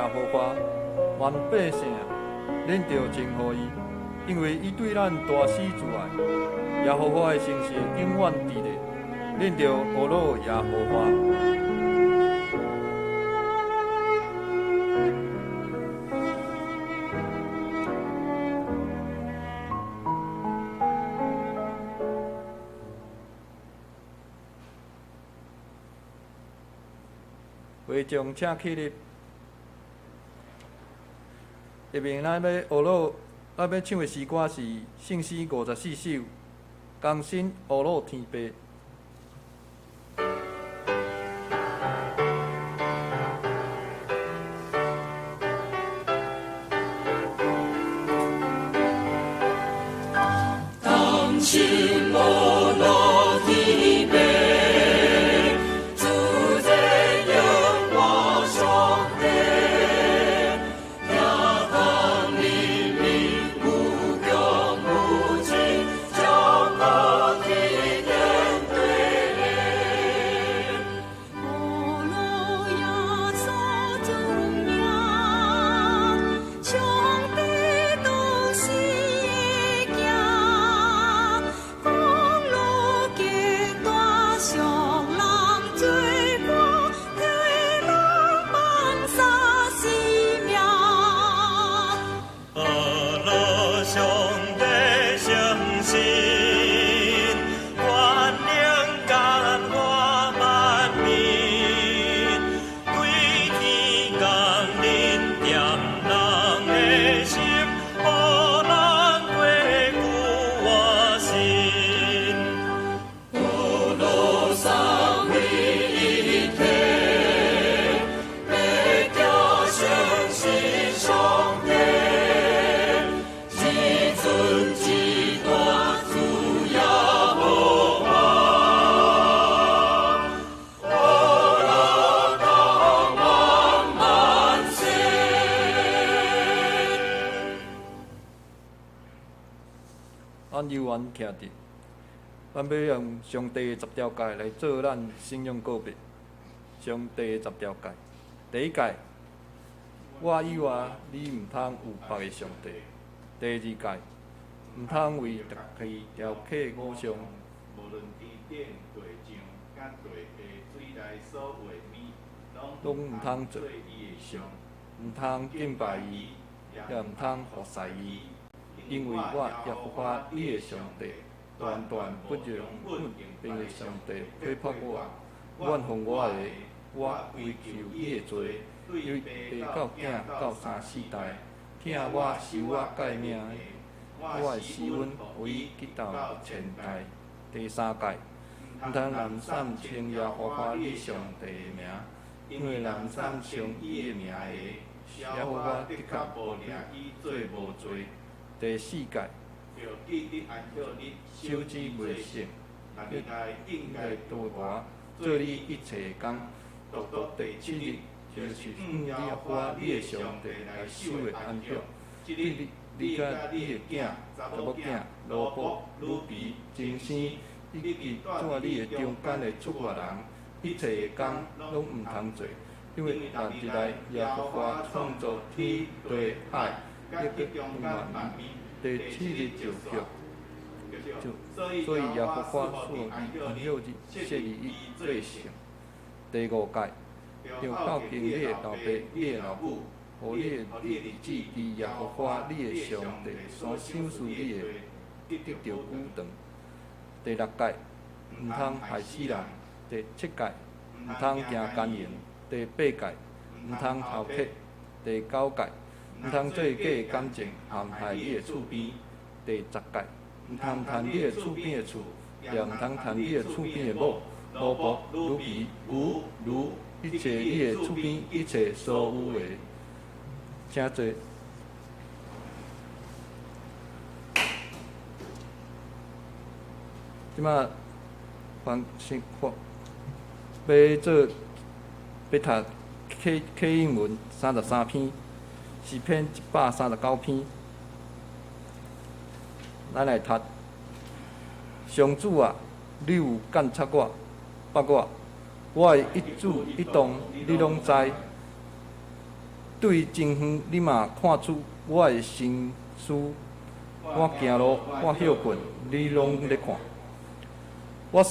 耶和華，萬百姓啊，恁著稱呼伊，因為伊對咱大施慈愛。耶和華的誠實永遠佇咧，恁著呵咾耶和華。會眾請起立。下面咱欲呵咾，咱欲唱的詩歌是聖詩54首，同心呵咾天父。同心呵咾天父，主全能我上帝，聽講人民有強有智，掌握天天地理。呵咾耶穌主名，上帝當時的行，風雨極大，傷人罪過，替人放捨生命。呵咾上帝誠實，權能感化萬民，對天降臨恬人的心，予人過久活新。呵咾三位一體，欲行誠實上帝，至尊至大主耶和華，呵咾到萬萬世。咱猶原徛佇，咱欲用上帝的十條誡來做咱信仰告白。上帝的十條誡，第一誡，我以外你毋通有別个上帝。第二誡，毋通為家己雕刻偶像。無論天頂地上佮地下水內所有的物，攏毋通做做伊的像，毋通敬拜伊，也毋通服侍伊，因為我耶和華你的上帝，斷斷不容忍別个上帝批判我，怨恨我的，我追究伊的罪，由爸到囝到三四代，疼我守我誡命的，我會施恩予伊直到千代。第三誡，毋通濫訕稱耶和華你上帝的名，因為濫訕稱伊的名的，耶和華的確無掠伊做無罪。第四誡，著記得安息日，守之為聖，六日內應該該度活，做你一切的工。獨獨第七日，就是向耶和華你的上帝來守的安息。這這日日你佮你佮你你的囝、的囝、查查某某囝囝、、奴奴僕僕、、女女婢婢、、親生，以及住你的中間的出外人，一切的工攏毋通做，因為六日內耶和華創造天地海，佮抑閣彼中間萬萬物，第七日就歇。就所所以以耶和耶和華華賜賜予予安安息日，息設日立伊做做聖。第五誡，著孝敬你的老爸、你的老母，予你的日子佇耶和華你的上帝所賞賜你的得著久長。第六誡，毋通害死人。第七誡，毋通行姦淫。第八誡，毋通偷竊。第九誡，毋通做假的感情陷害你的厝邊。第十誡，毋通趁你的厝邊的厝，也毋通趁你的厝邊的某、奴僕、女婢、牛、驢，一切你的厝邊一切所有的。請坐。這馬凡是發欲做欲讀啟啟應文33篇，詩篇139篇，咱來讀。上主啊，你有鑒察我，捌我，我的一舉一動你攏知。對真遠，你嘛看出我的心思。我行路，我歇睏，你攏咧看。我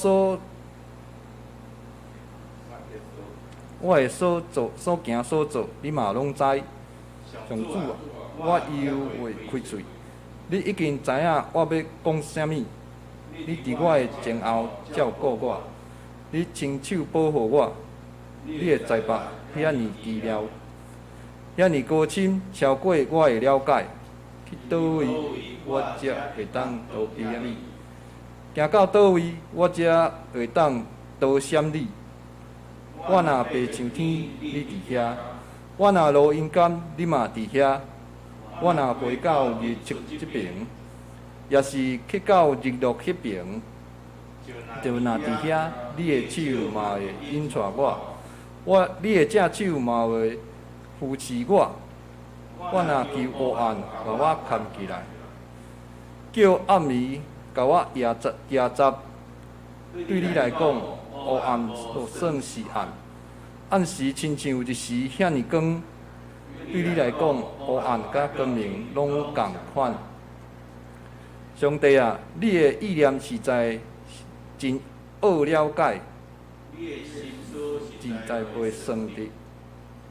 的所做、所行、所做，你嘛攏知。上主啊，我猶未開喙，你已經知影我欲講啥物。你佇我的前後照顧我，你伸手保護我，你的財帛遐爾奇妙，遐爾高深，超過我的了解。去佗位，我才會當逃避你？行到佗位，我才會當逃閃你？我若爬上天，你佇遐；我若落陰間，你嘛佇遐。我若飛到日出這爿，抑是去到日落彼爿，就若佇遐，你的手嘛會引帶我，你的正手嘛會扶持我。我若求黑暗，共我崁起來，叫暗暝共我壓實壓實。對你來講，黑暗就算是暗，暗時親像日時遐爾光。對你來講，黑暗佮光明攏仝款。上帝啊，你的意念實在真奧了解，實在袂算得。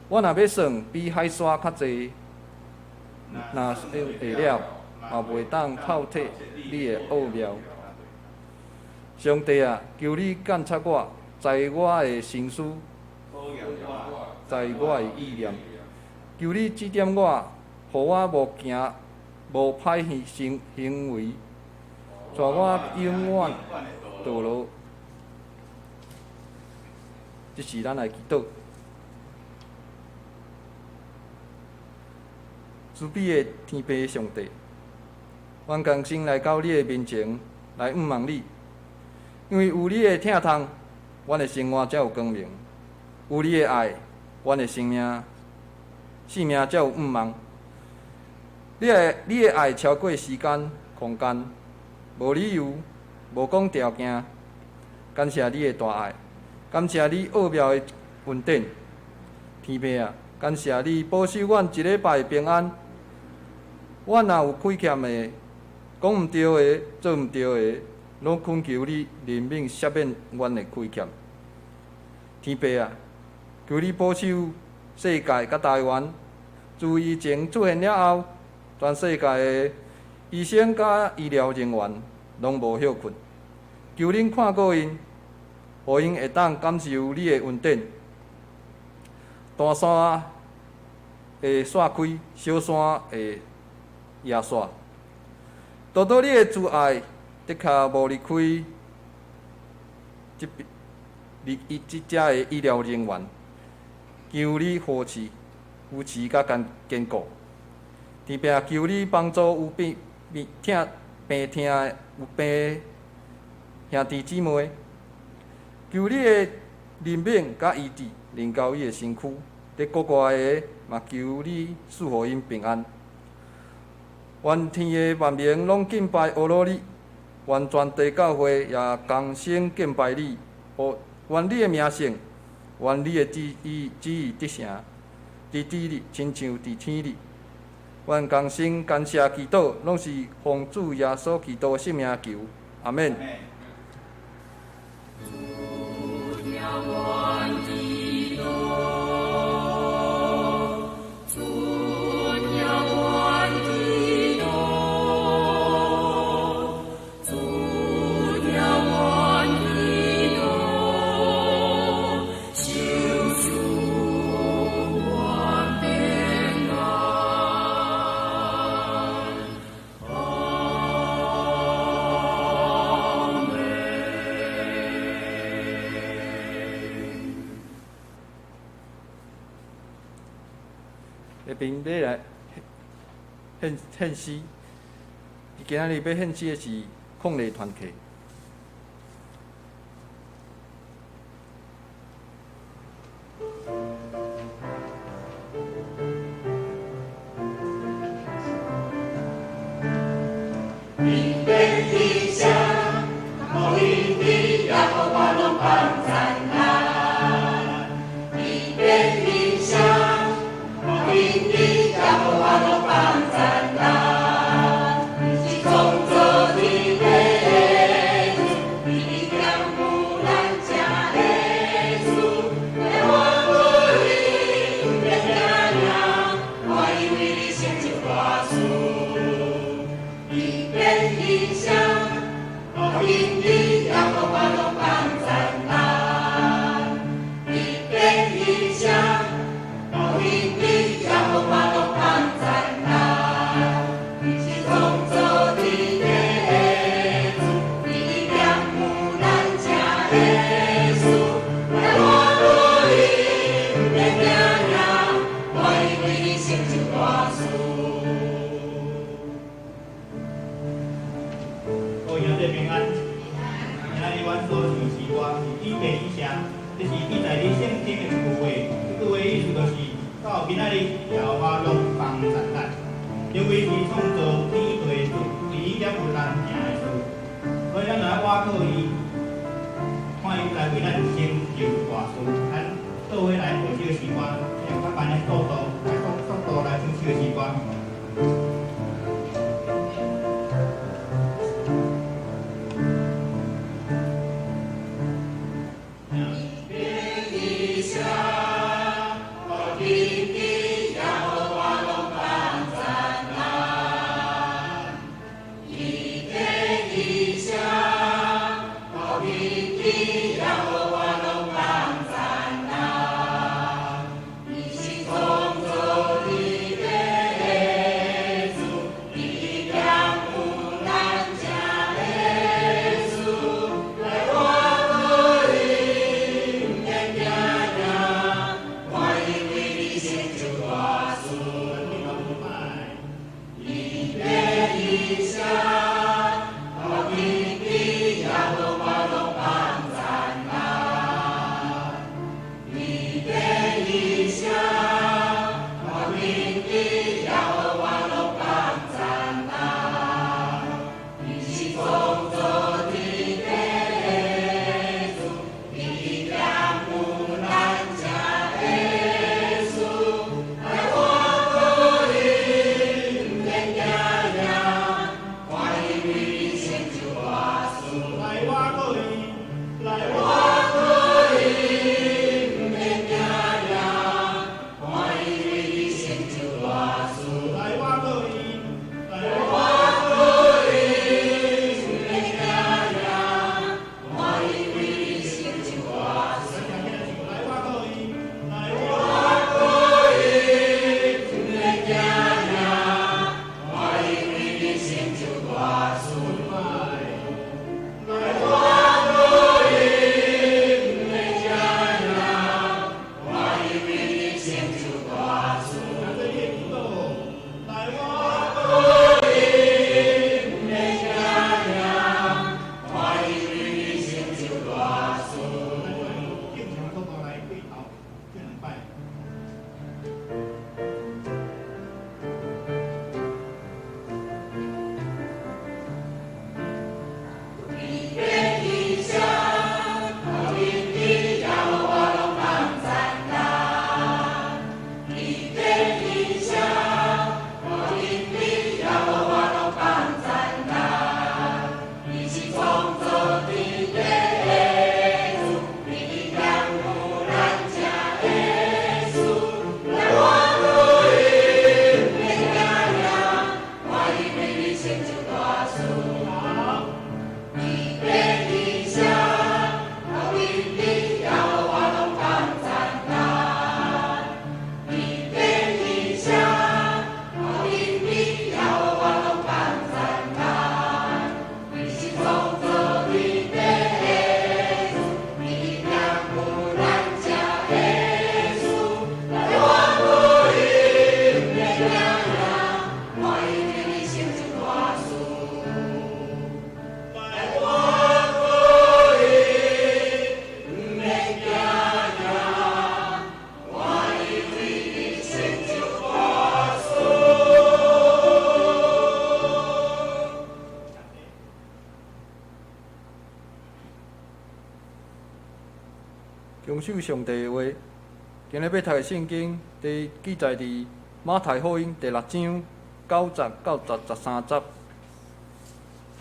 我若欲算，比海沙較濟，若算會了，嘛袂當透徹你的奧妙。上帝啊，求你鑒察我，知我的心思，知我的意念。求你指點我，予我無行無歹行為，帶我永遠道路。這是咱來祈禱。慈悲的天父上帝，阮同心來到你的面前來向望你，因為有你的疼痛，阮的生活才有光明；有你的愛，阮的生命才有向望。你的愛超過時間、空間，無理由、無講條件。感謝你的大愛，感謝你奧妙的恩典。天父啊，感謝你保守阮一禮拜平安。阮若有虧欠的、講毋對的、做毋對的，攏懇求你憐憫赦免阮的虧欠。天父啊，求你保守世界佮台灣。自疫情出現了後，全世界的醫生佮醫療人員攏無歇睏，求恁看顧𪜶，予𪜶會當感受你的恩典。大山會散開，小山會壓煞。多多你的慈愛，的確無離開這邊，你這遮的醫療人員，求你扶持、扶持佮堅固。特別求你幫助有病病痛病痛有病的兄弟姊妹，求你的憐憫佮醫治，臨到伊的身軀。佇國外的嘛，求你賜予𪜶平安。願天的萬民攏敬拜阿羅你，願全地教會也同聲敬拜你。願你的名聖，願你的旨意得成，佇地裡親像佇天裡。願同心感謝祈禱，攏是奉主耶穌基督聖名求，阿們。主聽阮祈禱，主聽阮祈禱，主聽阮祈禱，求賜阮平安。阿們。下邊欲來獻詩，今仔日欲獻詩的是抗禮團契。你遍地下，无一地耶和華攏放讚咱。你遍地下，無一這是記載佇聖經的一句話，這句話意思就是，到今仔日耶和華攏幫贊咱，因為是創造天地的主，伊厭惡難成的事，所以咱若倚靠伊，看伊來為咱成就大事。咱做伙來學這個詩歌，用較慢的速度，來速度來唱這個詩歌。遵守上帝的話。今日欲讀的聖經，第記載佇馬太福音第六章九節到十三節。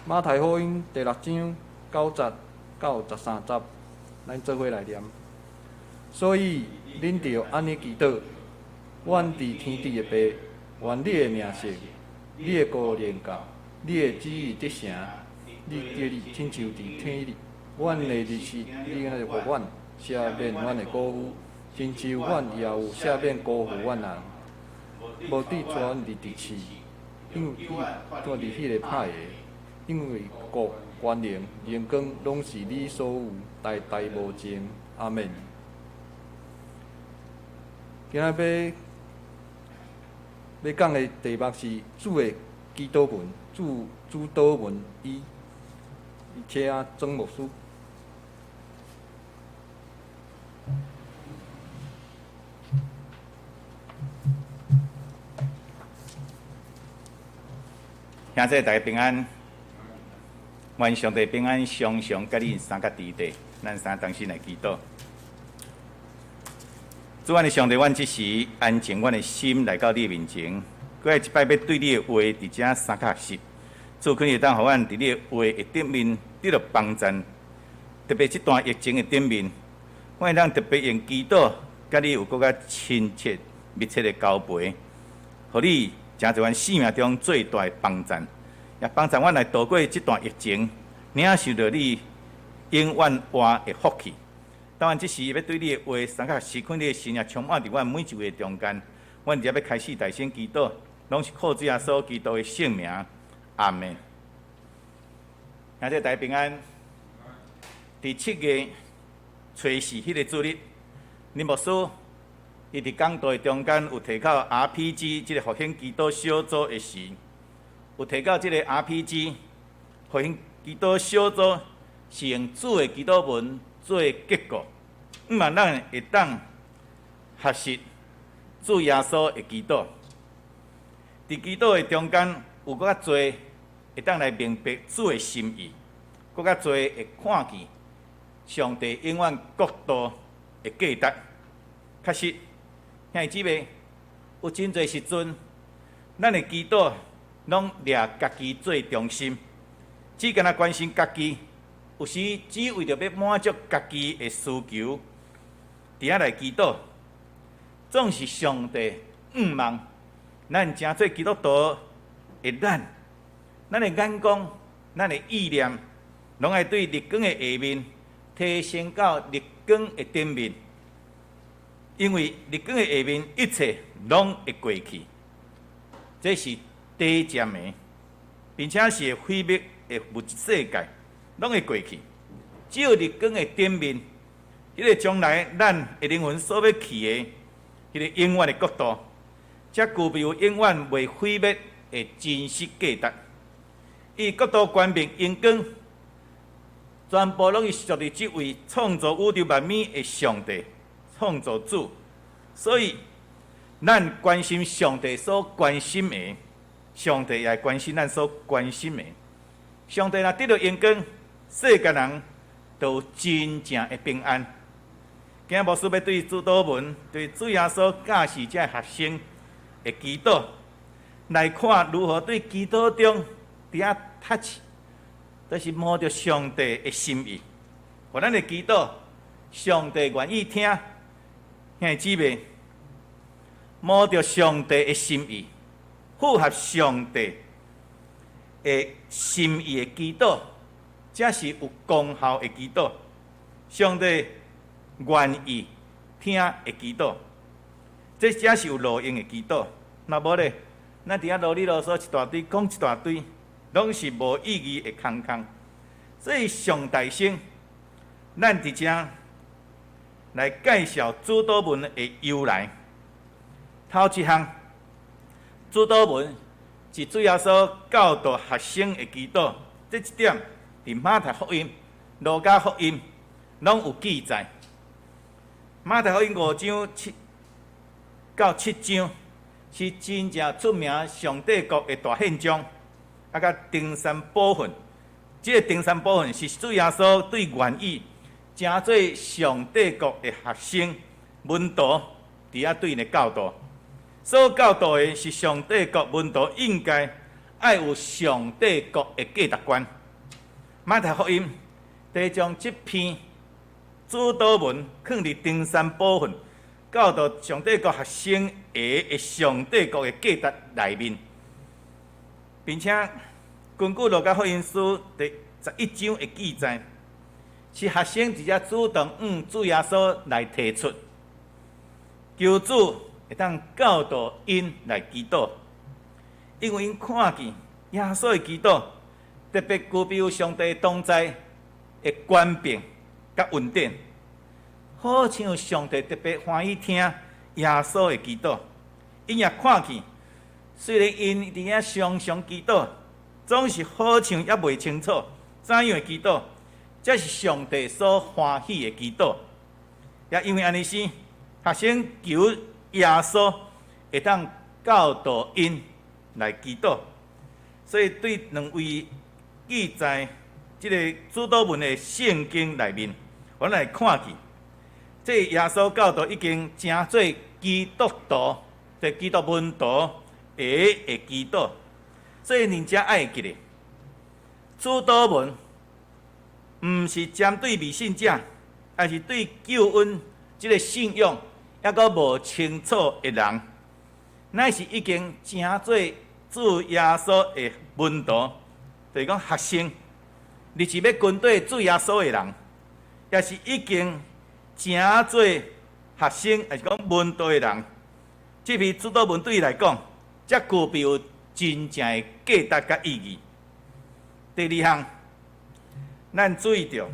馬太福音第六章九節到十三節，咱做伙來念。所以，恁著按呢祈禱：阮佇天頂的爸，願你的名聖，你的國臨到，你的旨意得成，佇地裡親像佇天裡。阮的日食，你予阮，赦免阮的過負，親像阮也有赦免辜負阮人。無得帶阮入佇試，因為帶入彼个歹的，因為國、權能、榮光，攏是你所有，代代無盡。阿們。今仔欲講的題目是主的祈禱文，主禱文一，請曾牧師。兄弟大家平安，願上帝平安，常常佮恁三甲佇地，咱三同心來祈禱。主，阮的上帝，阮這時安靜阮的心來到你的面前，閣來一擺欲對你的話佇遮相佮學習。主，懇會當予阮佇你的話的頂面得著幫贊，特別這段疫情的頂面，阮會當特別用祈禱，佮你有閣較親切、密切的交陪，予你成做阮生命中最大的幫贊，也幫助阮來度過這段疫情，領受著你永遠活的福氣。當阮這時欲對你的話相佮學習，懇你的聖靈充滿佇阮每一位中間，阮現在欲開始大聲祈禱，攏是靠主耶穌基督的聖名，阿門。兄弟大家平安。佇7月初四彼个主日，林牧師伊佇講道的中間有提到 RPG 這个復興祈禱小組的時，有提到這个 RPG 復興祈禱小組是用主的祈禱文做結構，向望咱會當學習主耶穌的祈禱。佇祈禱的中間有閣較濟會當來明白主的心意，閣較濟會看見上帝永遠國度的價值。確實，兄弟姊妹，有真濟時陣，咱的祈禱攏掠家己做中心，只干焦關心家己，有時只為著欲滿足家己的需求，佇遐來祈禱，總是上帝向望咱成做基督徒的咱，咱的眼光、咱的意念，攏愛對日光的下面提升到日光的頂面，因為日光的下面一切攏會過去，這是短暫的，並且是會毀滅的物質世界，攏會過去。只有日光的頂面，彼個將來咱的靈魂所欲去的，彼個永遠的國度，才具備有永遠袂毀滅的真實價值。伊國度權柄榮光，全部攏是屬於這位創造宇宙萬物的上帝，創造主。所以，咱關心上帝所關心的，上帝也會關心咱所關心的。上帝若得著榮光，世間人就有真正的平安。今仔牧師欲對主禱文，對主耶穌教示這學生的祈禱，來看如何對祈禱中佇遐 touch，就是摸著上帝的心意。予咱的祈禱，上帝願意聽。兄弟姊妹，摸著上帝的心意，符合上帝的心意的祈禱，才是有功效的祈禱。上帝願意聽的祈禱，這才是有路用的祈禱。若無咧，咱佇遐囉里囉嗦一大堆，講一大堆，攏是無意義的空空。所以上大聲，咱佇遮來介紹主禱文的由來。頭一項，主禱文是主耶穌教導學生的祈禱，這一點佇馬太福音、路加福音攏有記載。馬太福音5章7到7章是真正出名上帝國的大憲章，啊，佮登山寶訓。這個登山寶訓是主耶穌對願意成做上帝國的學生門徒，佇遐對𪜶的教導。所教導的是上帝國門徒應該愛有上帝國的價值觀。馬太福音就將這篇主禱文囥佇登山寶訓，教導上帝國學生的上帝國的價值內面，並且根據路加福音書第11章的記載，是學生直接主動向主耶穌來提出，求主會當教導𪜶來祈禱，因為𪜶看見耶穌的祈禱，特別具備有上帝同在的權柄佮恩典，好像上帝特別歡喜聽耶穌的祈禱。𪜶也看見，雖然𪜶佇遐常常祈禱，總是好像猶未清楚怎樣的祈禱，才是上帝所歡喜的祈禱。也因為按呢時，學生求耶穌會當教導𪜶來祈禱。所以對兩位記載這个主禱文的聖經內面，阮來看見，這耶穌教導已經成做基督徒，這基督門徒會祈禱。所以恁遮愛記得，主禱文毋是針對未信者，抑是對救恩這个信仰猶閣無清楚的人，乃是已經成做主耶穌的門徒，就是講學生，立志欲跟綴主耶穌的人，抑是已經成做學生，抑是講門徒的人，這篇主禱文對伊來講，才具備有真正的價值佮意義。第二項，咱注意著，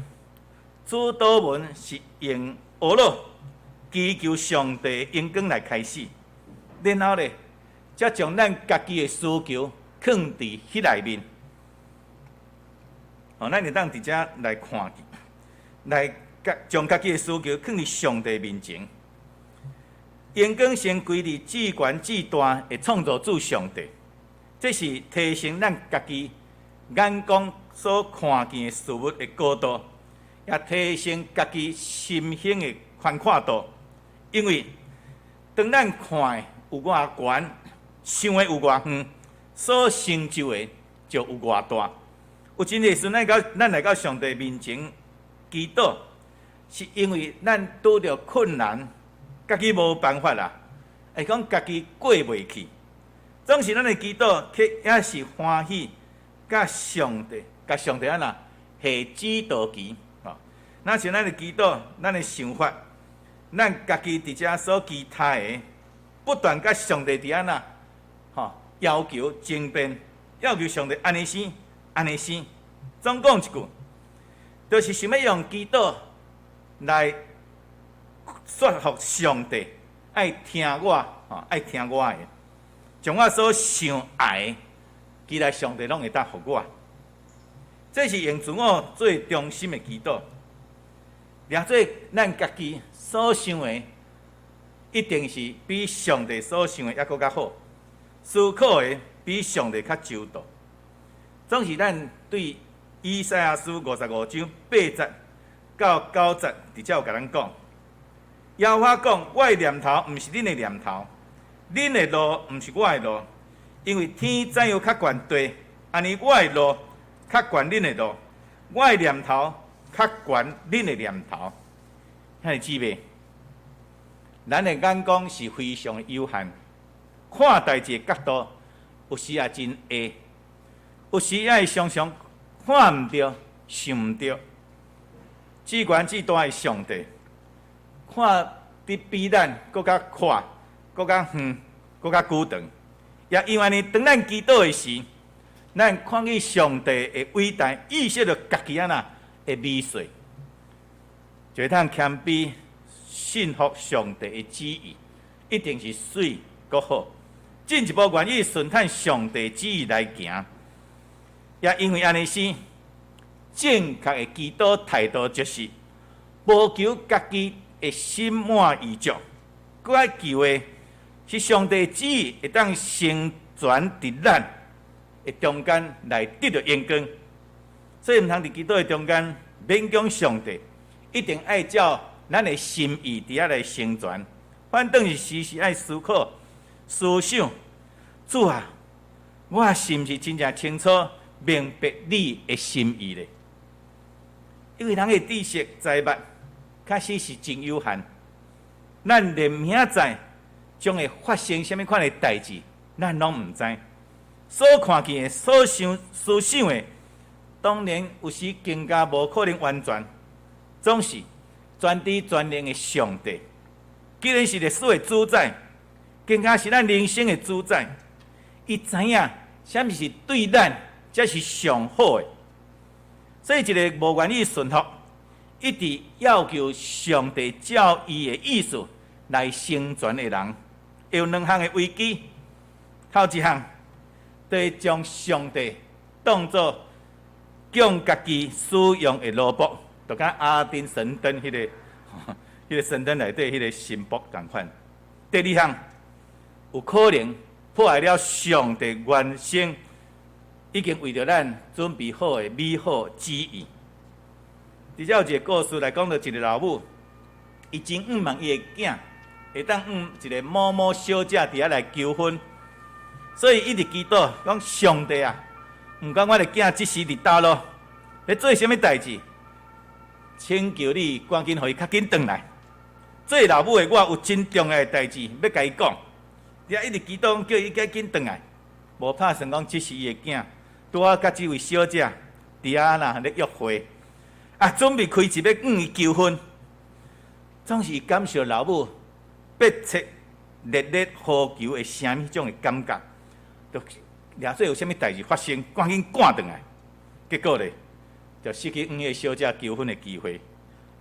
主禱文是用呵咾祈求上帝榮光來開始，然後咧，才將咱家己的需求囥佇彼內面。哦，咱會當佇遮來看見，來將家己的需求囥佇上帝面前。榮光先歸佇至懸至大的創造主上帝，這是提升咱家己眼光所看見的事物的高度，也提升家己心胸的寬闊度。因為當咱看的有偌懸，想的有偌遠，所成就的就有偌大。有真濟時，咱來到上帝面前祈禱，是因為咱拄著困難，家己無辦法啦，會講家己過袂去。總是咱的祈禱，卻也是歡喜，佮上帝，共上帝按怎下指導棋。吼，若是咱的祈禱，咱的想法，咱家己佇遮所期待的，不斷佮上帝佇按怎，吼，要求爭辯，要求上帝按呢生，按呢生。總講一句，就是想欲用祈禱來說服上帝，愛聽我，吼，愛聽我的，將我所想愛的，其實上帝攏會當予我。這是用自我做中心的祈禱，掠做咱家己所想的，一定是比上帝所想的猶閣較好，思考的比上帝較周到。總是咱對以賽亞書55章8節到9節，佇遮有共咱講，耶和華講：我的念頭毋是恁的念頭，恁的路毋是我的路，因為天怎樣較懸地，按呢我的路較懸恁的路，我的念頭較懸恁的念頭。兄弟姊妹，咱的眼光是非常有限，看代誌的角度有時也真狹，有時也會常常看毋著、想毋著。至懸至大的上帝，看得比咱閣較闊、閣較遠、閣較久長。也因為按呢，當咱祈禱的時，咱看見上帝的偉大，意識著家己按怎的微細，就會通謙卑信服上帝的旨意，一定是媠閣好。進一步願意順趁上帝旨意來行，也因為按呢生，正確的祈禱態度就是無求家己的心滿意足，閣愛求的是上帝旨意會當成全佇咱的中間來得著榮光。所以毋通佇祈禱的中間勉強上帝，一定愛照咱的心意佇遐來成全。反轉是時時愛思考、思想，主啊，我是毋是真正清楚明白你的心意咧？因為人的知識才捌確實是真有限，咱連明仔載將會發生啥物款的代誌，咱攏毋知。所看見的、所想、思想的，當然有時更加無可能完全。總是全知全能的上帝，既然是歷史的主宰，更加是咱人生的主宰，伊知影啥物是對咱才是上好的。所以，一个無願意順服，一直要求上帝照伊的意思來成全的人，有兩項的危機。頭一項，就是將上帝當做供家己使用的奴僕，就敢阿拉丁神燈彼个神燈內底彼个神僕仝款。第二項，有可能破壞了上帝原先已經為著咱準備好的美好旨意。佇遮有一個故事來講著一个老母，伊真向望伊的囝會當向一个某某小姐佇遐來求婚，所以伊一直祈禱講上帝啊，毋管我的囝這時佇佗落，咧做啥物代誌，請求你趕緊予伊較緊轉來。做老母的我有真重要的代誌欲共伊講，伊一直祈禱叫伊趕緊轉來，無拍算講這時伊的囝拄好佮這位小姐佇遐啦咧約會，啊，準備開席欲向伊求婚，總是感受老母迫切熱烈呼求的聲音，彼種的感覺，就掠做有啥物代誌發生，趕緊趕轉來。結果咧，就失去向彼个小姐求婚的機會，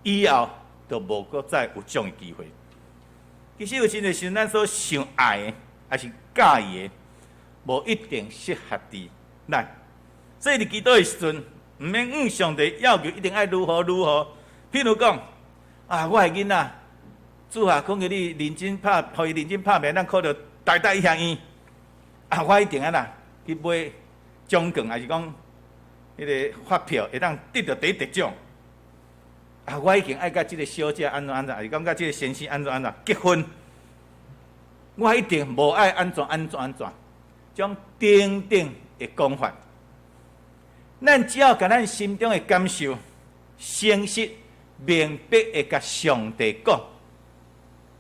以後就無閣再有這種的機會。其實有真濟時陣，咱所想愛的，抑是佮意的，無一定適合佇咱。所以佇祈禱的時陣，毋免向上帝要求一定愛如何如何。譬如講，啊，我的囡仔，主啊，懇求你認真拍，予伊認真拍拼，咱考著台大醫學院。啊，我一定按怎去買獎券，抑是講彼个發票會當得著第一得獎。啊，我已經愛佮這个小姐按怎按怎，抑是講佮這个先生按怎按怎結婚。我一定無愛按怎按怎按怎，種等等的講法。咱只要共咱心中的感受，誠實明白的共上帝講，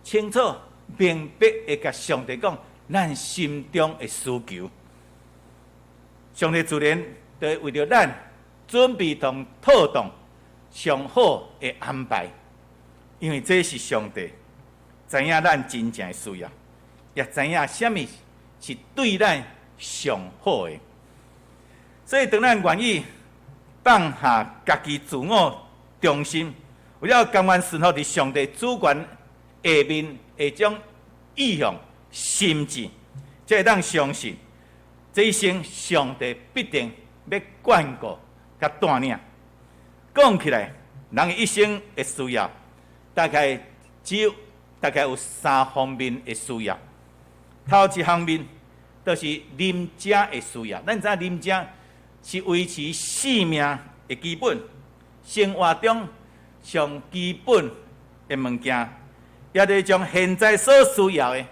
清楚明白的共上帝講，咱心中的需求，上帝自然就會為著咱準備同妥當上好的安排，因為這是上帝知影咱真正的需要，也知影啥物是對咱上好的。所以，當咱願意放下家己自我中心，為了甘願順服佇上帝主權下面的這種意向、心志，才會當相信這一生上帝必定欲眷顧佮帶領。講起來，人的一生的需要，大概只有大概有三方面的需要。頭一方面，就是啉食的需要。咱知影啉食是維持性命的基本，生活中上基本的物件，也就是將現在所需要的，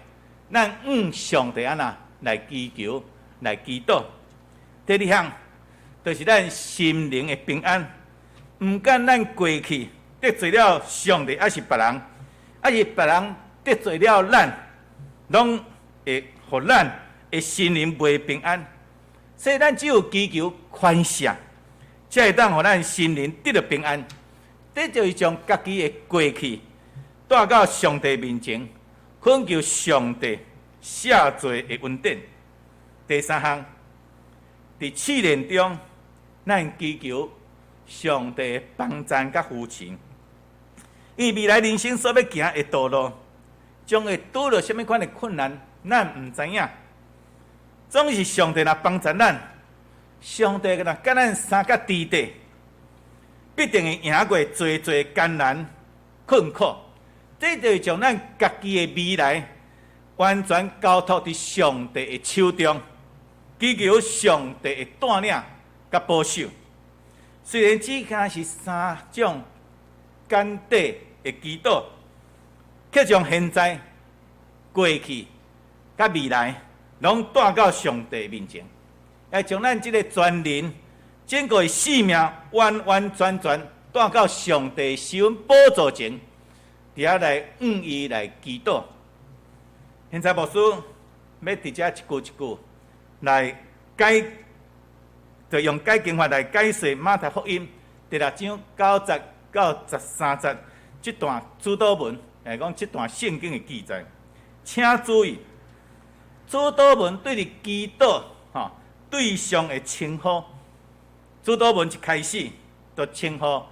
咱向上帝按怎來祈求、來祈禱。第二項，就是咱心靈的平安。毋管咱過去得罪了上帝，抑是別人，抑是別人得罪了咱，攏會予咱的心靈袂平安。所以咱只有祈求寬赦，才會當予咱心靈得著平安。這就是將家己的過去帶到上帝面前，懇求上帝赦罪的恩典。第三項，佇試煉中，咱祈求上帝幫贊佮扶持。因為未來人生所欲行的道路，將會拄著啥物款的困難，咱毋知影。總是上帝若幫贊咱，上帝若佮咱相佮佇底，必定會贏過濟濟艱難困苦。這就是將咱家己的未來完全交託佇上帝的手中，祈求上帝的帶領佮保守。雖然只敢是三種簡短的祈禱，卻將現在、過去、佮未來，攏帶到上帝面前，來將咱這个全人整個的性命完完全全帶到上帝施恩寶座前，佇遐來向伊來祈禱。現在牧師欲佇遮一句一句來解，就用解經法來解釋馬太福音第六章9節到13節這段主禱文，來講這段聖經的記載。請注意，主禱文對佇祈禱吼對象的稱呼，主禱文一開始就稱呼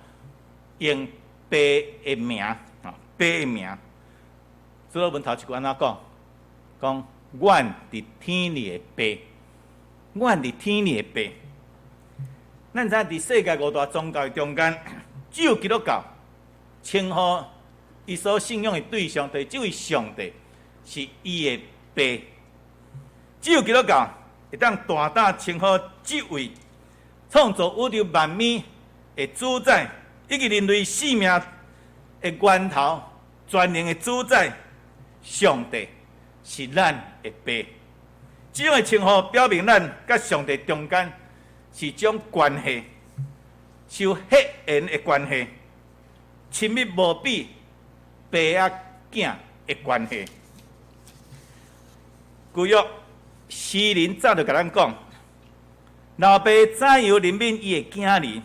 用爸的名，吼爸的名。主禱文頭一句按怎講？講阮佇天裡的爸，阮佇天裡的爸。咱知影佇世界五大宗教中間，只有基督教稱呼伊所信仰的對象，就是這位上帝是伊的爸。只有基督教會當大膽稱呼這位創造宇宙萬物的主宰，以及人類性命的源頭、全能的主宰，上帝是咱的爸。這種的稱呼表明咱佮上帝中間是種關係，是有血緣的關係，親密無比爸仔囝的關係。舊約詩人早就共咱講，老爸怎樣憐憫伊的囝兒，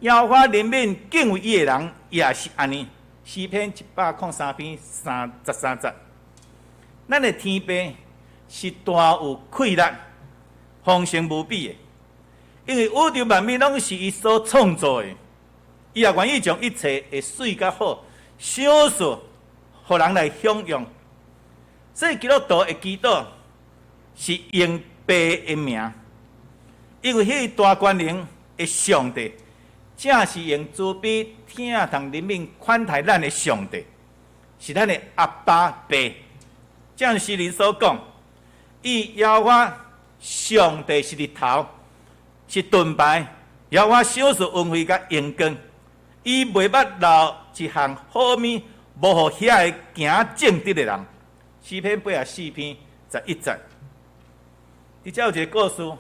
耶和華憐憫敬畏伊的人，也是按呢。詩篇103篇33節，咱的天父是大有氣力、豐盛無比的，因為宇宙萬物攏是伊所創造的，伊也願意將一切的媠佮好賞賜，予人來享用。所以基督徒的祈禱是用爸的名，因為彼位大權能的上帝，正是用慈悲、疼痛、憐憫款待咱的上帝，是咱的阿爸爸。正如詩人所講，伊耶和華上帝是日頭，是盾牌，耶和華賞賜恩惠佮榮光，伊袂捌留一項好物，無予遐个行正直的人。詩篇84篇11節，佇遮有一个故事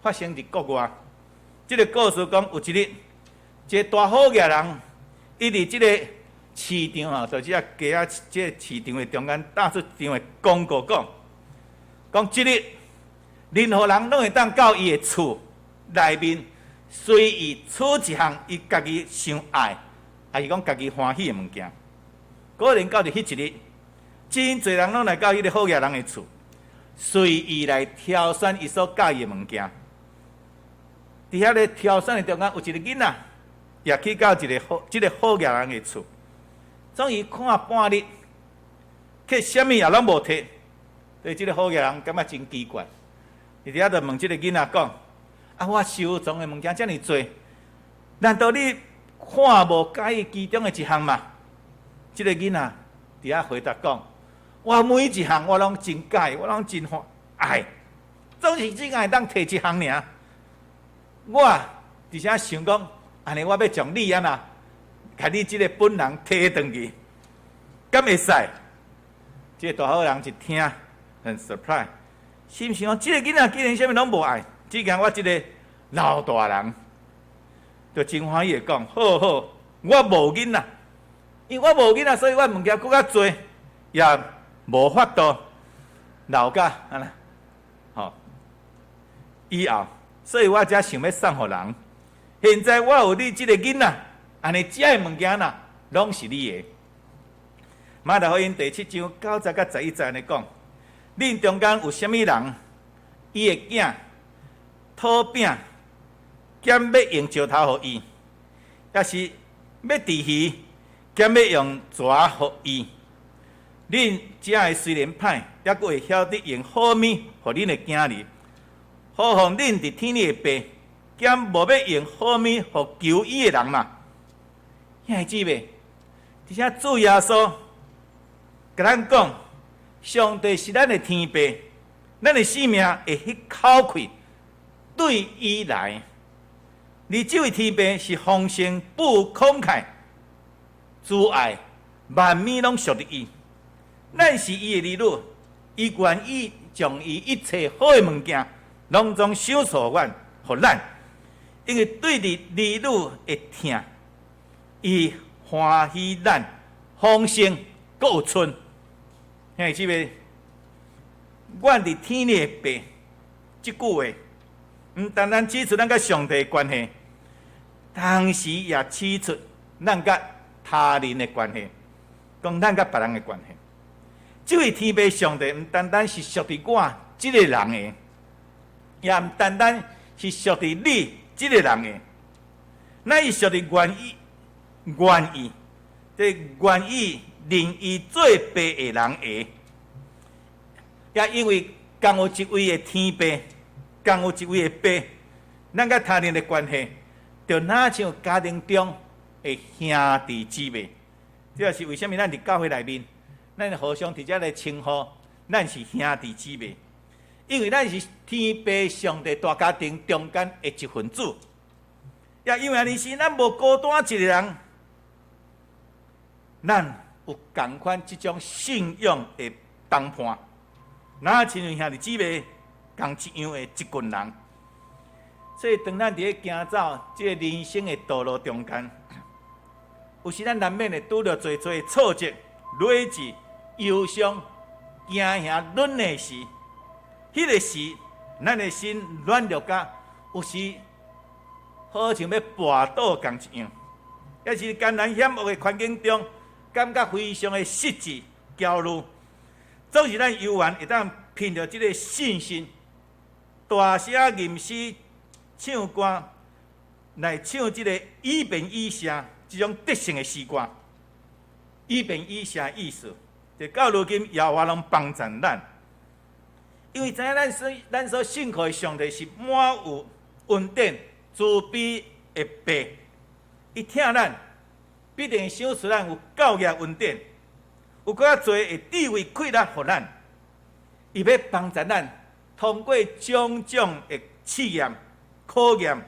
發生佇國外。這个故事講，有一日，一个大好額人，伊佇這个市場啊，就這个街仔，這个市場的中間打出一張的廣告，講講這日任何人攏會當到伊的厝內面隨意取一項伊家己想愛，抑是講家己歡喜的物件。果然到佇彼一日，真濟人攏來到彼个好額人的厝，隨意來挑選伊所佮意的物件。佇遐咧挑選的中間，有一个囡仔，也去到一个好這个好額人的厝，總伊看半日，卻啥物也攏無提。對這个好額人感覺真奇怪，伊佇遐就問這个囡仔講：啊，我收藏的物件遮爾濟，難道你看無佮意其中的一項嗎？這个囡仔佇遐回答講：我每一項我攏真佮意，我攏真歡愛，總是只會當提一項爾。我佇遮想講，按呢我欲將你按怎，共你這个本人提轉去，敢會使？這个大好人一聽，很 surprise，心想講，這个囡仔竟然啥物攏無愛，只驚我這个老大人，就真歡喜的講：好好，我無囡仔，因為我無囡仔，所以我物件閣較濟，也無法度留甲按呢，吼，以後。所以我才想欲送予人。現在我有你這个囡仔，按呢遮的物件啦，攏是你的。馬太福音第七章9節佮11節按呢講：恁中間有啥物人，伊的囝討餅，敢欲用石頭予伊，抑是欲治魚，敢欲用蛇予伊？恁遮的雖然歹，猶閣會曉得用好物予恁的囝兒。何況恁佇天裡的爸，敢無欲用好物予求伊的人嗎？兄弟姊妹，佇遮主耶穌共咱講，上帝是咱的天父，咱的性命的彼口氣對伊來。而這位天父是豐盛、富慷慨、慈愛，萬物攏屬於伊。咱是伊的兒女，伊願意將伊一切好的物件，攏總賞賜阮，予咱，因為對佇兒女的疼，伊歡喜咱豐盛，閣有賰。兄弟姊妹，阮佇天裡的爸，這句話，毋單單指出咱佮上帝的關係，同時也指出咱佮他人的關係，講咱佮別人的關係。這位天父上帝，毋單單是屬佇我這个人的，也毋單單是屬佇你這个人的，乃是屬佇願意、願意、這願意認伊做爸的人的。也因為仝有一位的天父，仝有一位的爸，咱佮他人的關係，就若像家庭中的兄弟姊妹。這就是為啥物咱佇教會內面，咱互相佇遮來稱呼，咱是兄弟姊妹。因為咱是天父上帝大家庭中間的一份子。也因為按呢時，咱無孤單一个人，咱有仝款這種信仰的同伴，若親像兄弟姊妹仝一樣的一群人。所以，當咱佇咧行走這个人生的道路中間，有時咱難免會拄著濟濟挫折、累積、憂傷、驚嚇、軟的時，彼个時，咱的心軟弱甲有時好像欲跋倒仝一樣，抑是艱難險惡的環境中，感覺非常的失志、焦慮。總是咱猶原會當憑著這个信心，大聲吟詩唱歌，來唱這个以便以謝這種得勝的詩歌。以便以謝意思，就到如今耶和華攏幫贊咱，因為知影咱所信靠的上帝是滿有恩典、慈悲的父，伊疼咱，必定賞賜咱有夠額恩典，有閣較濟的智慧氣力予咱，伊欲幫助咱通過種種的試驗、考驗，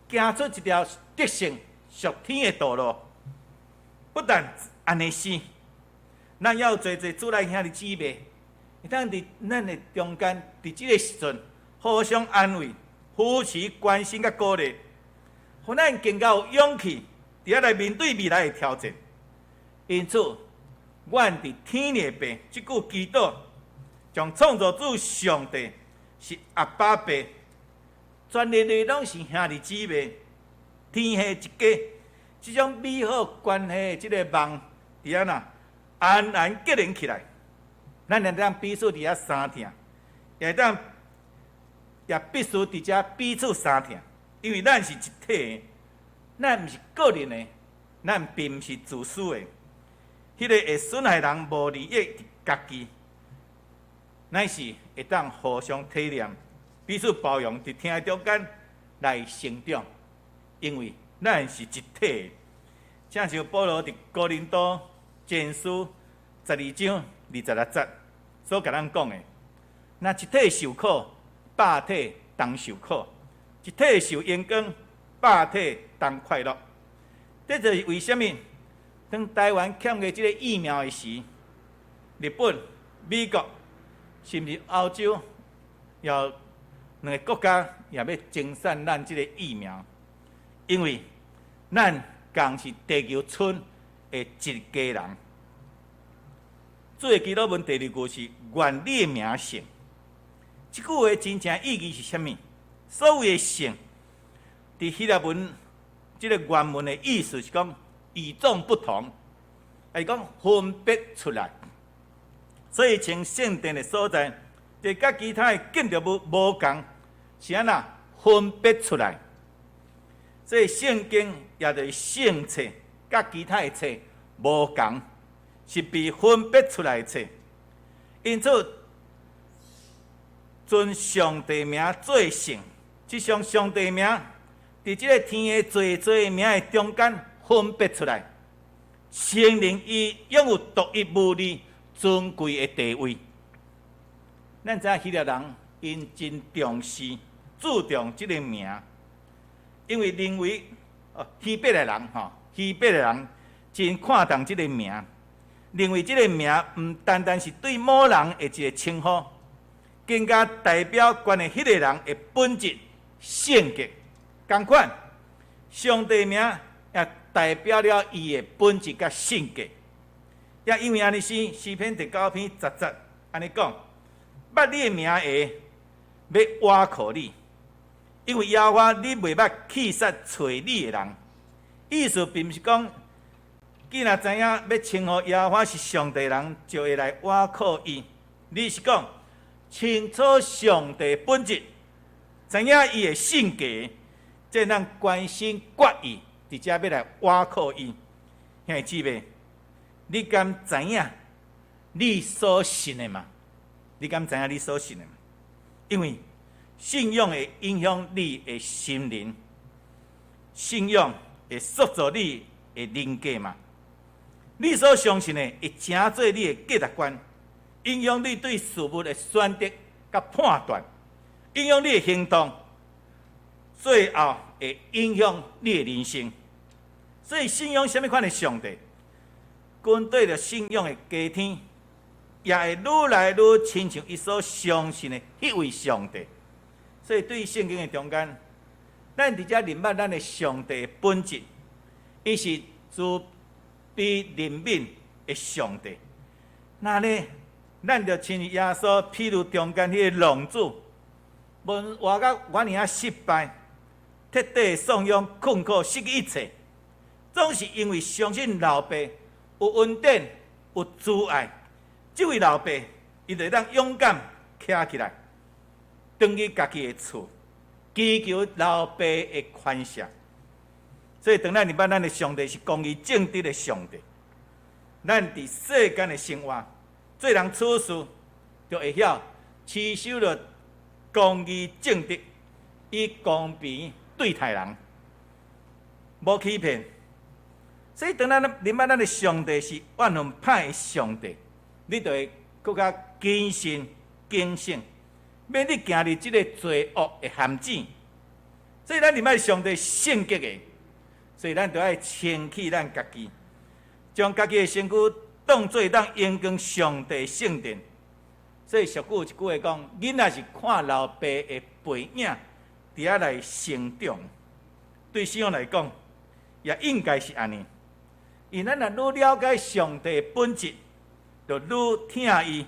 行出一條得勝屬天的道路。不但按呢是，咱猶有濟濟主內兄弟姊妹，會當佇咱的中間，佇這个時陣互相安慰、扶持、關心佮鼓勵，予咱更加有勇氣，佇遐來面對未來的挑戰。因此，阮佇天的父這句祈禱，將創造主上帝是阿爸父，全人類攏是兄弟姊妹，天下一家，這種美好關係的這个網，佇按怎安安結連起來。咱會當彼此佇遐相疼，也會當也必須佇遮彼此相疼，因為咱是一體的，咱毋是個人的，咱並毋是自私的。彼个會損害人無利益家己，乃是會當互相體諒、彼此包容，佇疼的中間來成長，因為咱是一體的。正像保羅佇哥林多前書12章26節所共咱講的，若一體受苦，百體同受苦；一體受榮光，百體同快樂。這就是為啥物？當台灣欠缺這个疫苗的時，日本、美國甚至歐洲，有兩个國家也欲精選咱這个疫苗，因為咱仝是地球村的一家人。主的祈禱文第二句是願你的名聖。這句話真正意義是啥物？所謂的聖，佇希臘文這个原文的意思是講與眾不同，係講分別出來。所以稱聖殿的所在，就佮其他的建築物無仝，是按怎分別出來。所以聖經也就是聖冊，佮其他的冊無仝，是被分別出來的冊。因此，尊上帝名做聖，這將上帝名佇這个天的濟濟名的中間分別出來，承認伊擁有獨一無二尊貴的地位。咱知影希臘人𪜶真重視、注重這个名，因為認為哦希伯來人吼，希伯來人真看重這个名，認為這个名毋單單是對某人的一个稱呼，更加代表關於彼个人的本質、性格。仝款，上帝名也代表了伊的本質佮性格。也因為按呢是詩篇第9篇10節按呢講：捌你的名的，欲倚靠你，因為耶和華你袂捌棄殺揣你的人。意思並毋是講，既然知影欲稱呼耶和華是上帝人，就會來倚靠伊。而是講清楚上帝本質，知影伊的性格，這咱關心決意，佇遮欲來倚靠伊。兄弟姊妹，你敢知影你所信的嗎？你敢知影你所信的嗎？因為信仰會影響你的心靈，信仰會塑造你的人格嘛。你所相信的會成做你的價值觀，影響你對事物的選擇。佮判斷，影響你的行動，最後會影響你的人生。所以信仰啥物款的上帝，跟對著信仰的家庭，也會愈來愈親像伊所相信的彼位上帝。所以對聖經的中間，咱佇遮認捌咱的上帝的本質，伊是慈悲憐憫的上帝。那呢，咱就親像耶穌譬喻中間彼個浪子，無論活到遐爾仔失敗，徹底喪養、困苦、失去一切，總是因為相信老爸有恩典、有慈愛，這位老爸伊就會當勇敢徛起來，轉去家己的厝，祈求老爸的寬赦。所以，當咱認捌咱的上帝是公義正直的上帝，咱佇世間的生活，做人處事，就會曉持守著公義正直，以公平對待人，無欺騙。所以，當咱認捌咱的上帝是萬分歹的上帝，你就會閣較謹慎、警醒，免你行入這個罪惡的陷阱。所以，咱認捌上帝聖潔的，所以咱就愛清氣咱家己，將家己的身軀當做當榮光上帝聖殿。所以俗語有一句話講：囡仔是看老爸的背影，佇遐來成長。對信仰來講，也應該是按呢。因咱若愈了解上帝的本質，就愈疼伊，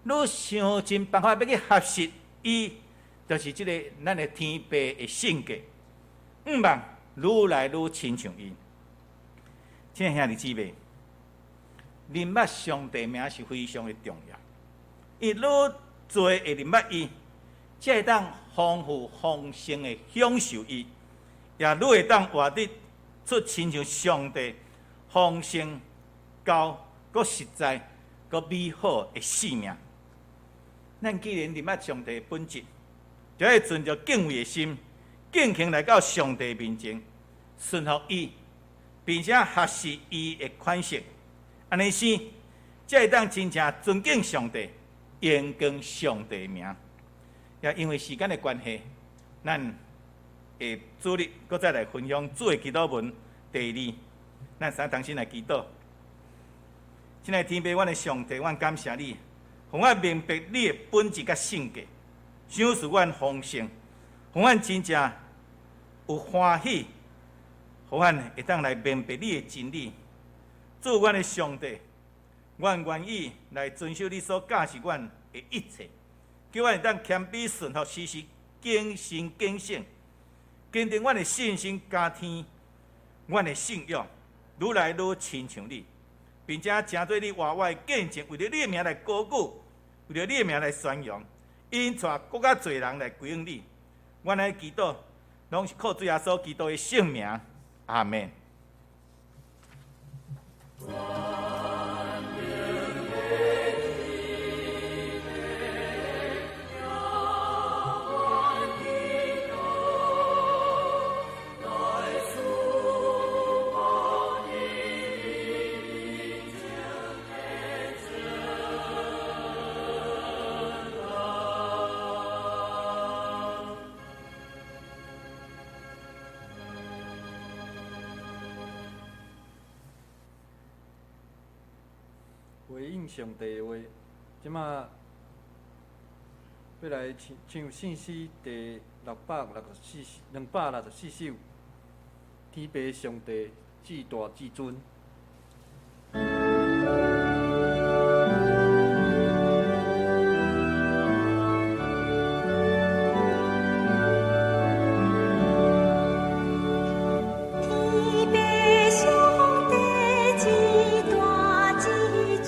愈想盡辦法欲去學習伊，就是這個咱的天父的性格。向望愈來愈親像伊。親愛兄弟姊妹，認捌上帝名是非常的重要。伊愈濟會認捌伊，才會當豐富豐盛的享受伊，也愈會當活得出親像上帝豐盛、高、閣實在、閣美好的生命。咱既然認捌上帝的本質，就愛存著敬畏的心，敬虔來到上帝面前，順服伊，並且學習伊的款式，按呢生，才會當真正尊敬上帝，榮光上帝名。也因為時間的關係，咱下主日閣再來分享主的祈禱文第二。咱三同心來祈禱。親愛的天父，阮的上帝，阮感謝你，予我明白你的本質佮性格，賞賜阮豐盛，予阮真正有歡喜，予阮會當來明白你的真理。主阮的上帝，阮願意來遵守你所教示阮的一切，叫阮會當謙卑順服，時時謹慎警醒，堅定阮的信心，加添阮的信仰，愈來愈親像你，並且成做你活活的見證，為著你的名來高舉，為著你的名來宣揚，引帶閣較濟人來歸向你。阮來祈禱，攏是靠主耶穌基督的聖名，阿們。回應上帝的話，這馬欲來唱唱聖詩第664 264首，天父上帝至大至尊。天父上帝至大至尊，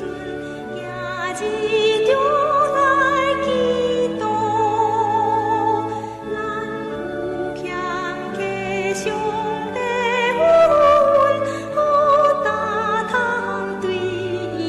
今日著來祈禱，咱有欠客上帝恩，好大通對伊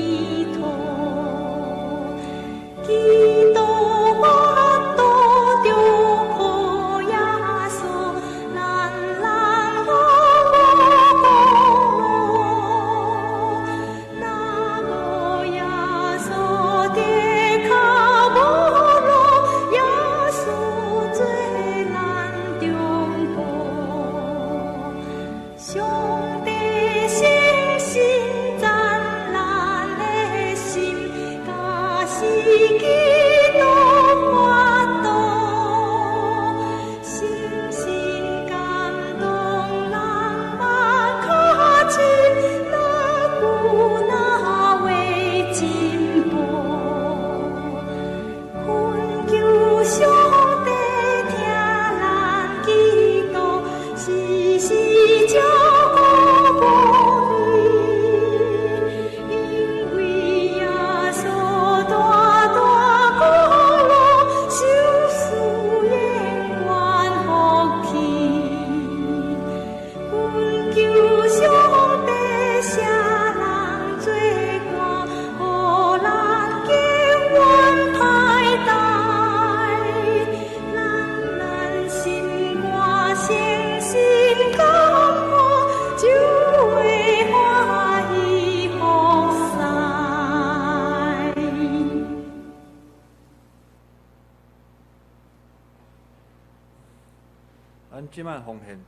咱這擺奉獻，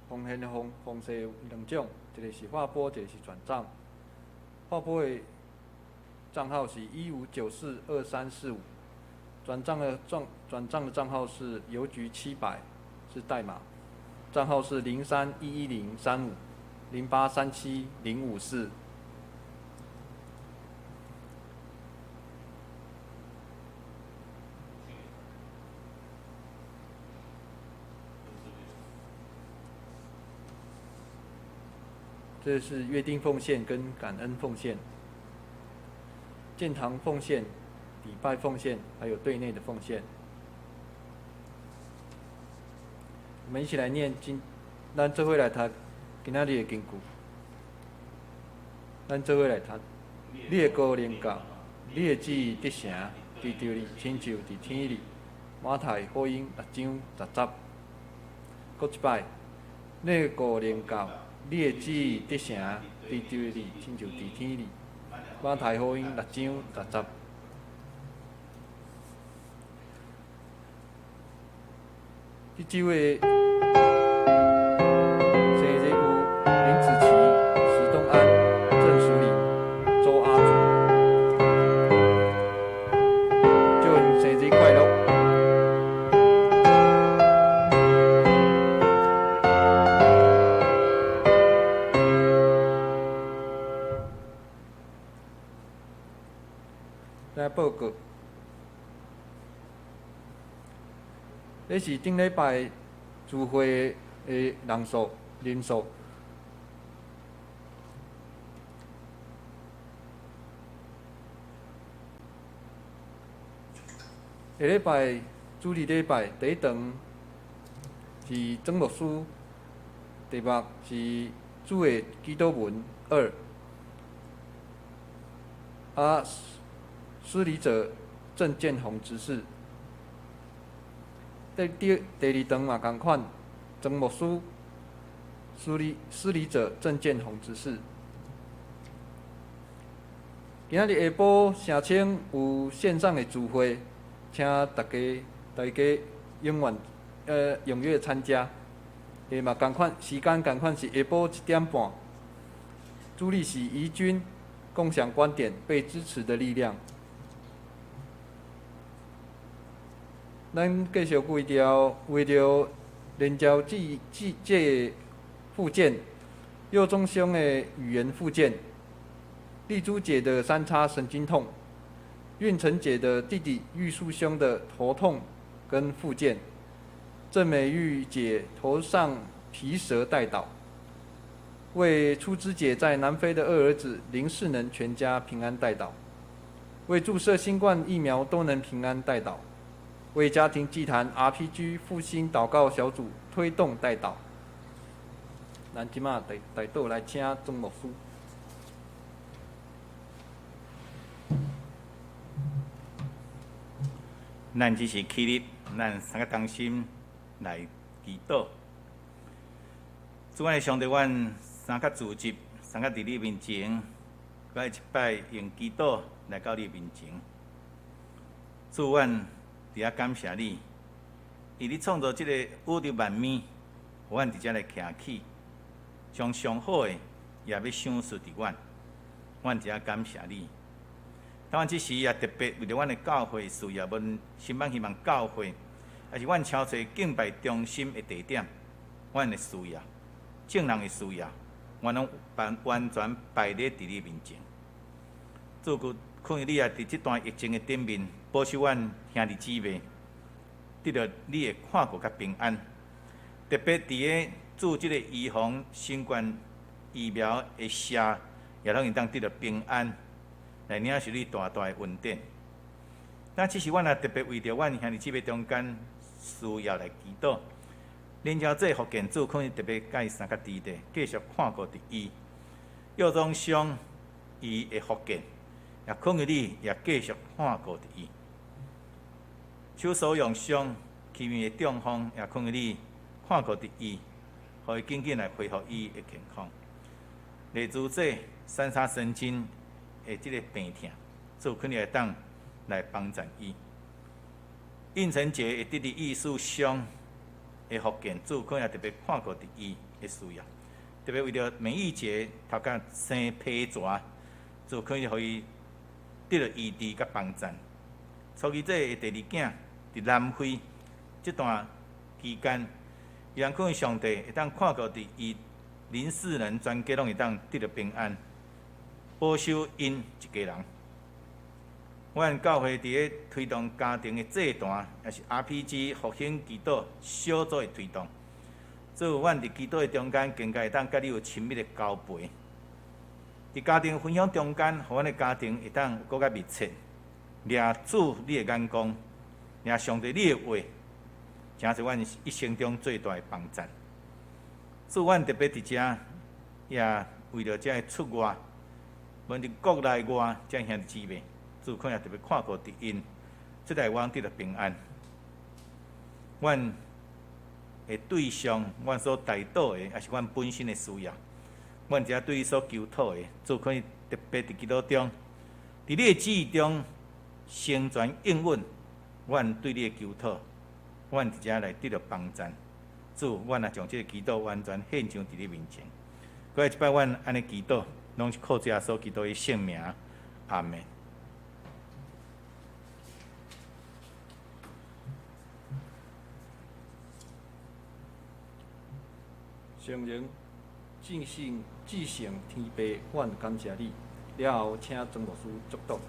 奉獻的方式有兩種，一个是劃撥，一个是轉帳。劃撥的帳號是15942345，轉帳的帳號是郵局700，是代碼，帳號是0311035，0837054。這是約定奉獻跟感恩奉獻，建堂奉獻、禮拜奉獻，還有對內的奉獻。我們一起來念經，咱做伙來讀今仔日的經句。咱做伙來讀，你的國臨到，你的旨意得成，佇地裡親像佇天裡。馬太福音6章10節。閣一擺，你的國臨到。你的旨意得成，佇地裡親像佇天裡。馬太福音6章10節。這周的生日有林子琪、石東安、鄭淑玲、周阿祖，祝𪜶生日快樂！來報告，這是頂禮拜聚會的人數。下禮拜主日禮拜第一堂是曾牧師，題目是主的祈禱文2。啊，施禮者鄭建宏執事。第二堂嘛仝款，曾牧師，施禮者鄭建宏執事。今仔日下晡城青有線上的聚會，請大家踴躍參加。嘛仝款，時間仝款是下晡7點半。主理是怡君，共享觀點，被支持的力量。咱繼續為著連招這復健，右中兄的語言復健，麗珠姐的三叉神經痛，運成姐的弟弟玉樹兄的頭痛跟復健，鄭美玉姐頭上皮蛇帶導，為出資姐在南非的二兒子林世能全家平安帶導，為注射新冠疫苗都能平安帶導。為家庭祭壇 RPG 復興禱告小組推動代禱。咱這馬代禱來請曾牧師。咱只是起立，咱三个同心來祈禱。主愛的上帝，阮三較聚集，三較佇你面前，閣來一擺用祈禱來到你面前。主，阮佇遐感謝你，因你創造這个宇宙萬物，予阮佇遮來徛起，將上好的也欲賞賜佇阮，阮佇遮感謝你。當阮這時也特別為著阮的教會事業，阮新版希望教會，也是阮超濟敬拜中心的地點，阮的事業，眾人的事業，阮攏完全擺咧佇你面前。主，求你也佇這段疫情的頂面，保守阮兄弟姊妹，得著你的看顧佮平安。特別佇咧注這个預防新冠疫苗的射，也攏會當得著平安，來領受你大大的恩典。但這是阮也特別為著阮兄弟姊妹中間需要來祈禱。恁遮這福建主可能特別佮伊相佮佇的，繼續看顧佇伊。藥妝商伊的福建，也可能你也繼續看顧佇伊。手所用傷，輕微的中風，也可能你看顧佇伊，予伊緊緊來恢復伊的健康。例如這三叉神經的這个病痛，主肯定會當來幫助伊。應承節會得佇藝術傷的福建，主可能也特别看顾伫伊的需要，特别为著免疫节头壳生皮蛇，主可以予伊得著医治佮帮赞。初二这个第二囝伫南非这段期间，伊人可能上帝会当看顾伫伊邻四人全家拢会当得著平安，保守𪜶一家人。阮教会伫咧推动家庭的祭坛，也是 RPG 复兴祈祷小组的推动。所以，阮伫祈祷的中间，更加会当佮你有亲密的交陪。伫家庭分享中间，予阮的家庭会当阁较密切，掠主你的眼光，掠上帝你的话，诚是阮一生中最大的帮赞。主，阮特别伫遮，也为著遮个出外，无论伫国内外，遮兄弟姊妹，主可能特别看顾伫𪜶，这代阮得著平安。阮的对象，阮所代祷的，也是阮本身的需要，阮遮对伊所求讨的，主可以特别伫祈祷中，伫你的旨意中成全应允，阮对你的求讨，阮伫遮来得著帮赞。主，阮也将这个祈祷完全献上伫你面前。阁来一摆，阮按呢祈祷，拢是靠主耶稣基督的圣名。阿们。圣灵至圣至圣天父，阮感谢你。了后，请庄牧师祝祷。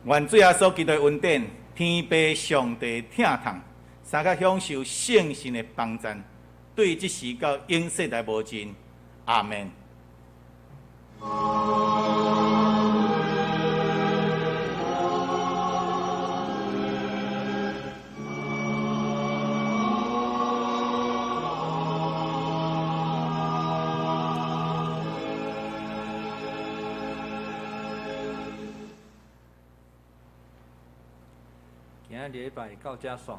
愿主耶稣基督的恩典、天父上帝疼痛，三个享受圣神的帮赞，对这时到永世来无尽。阿们。今仔日礼拜到遮煞。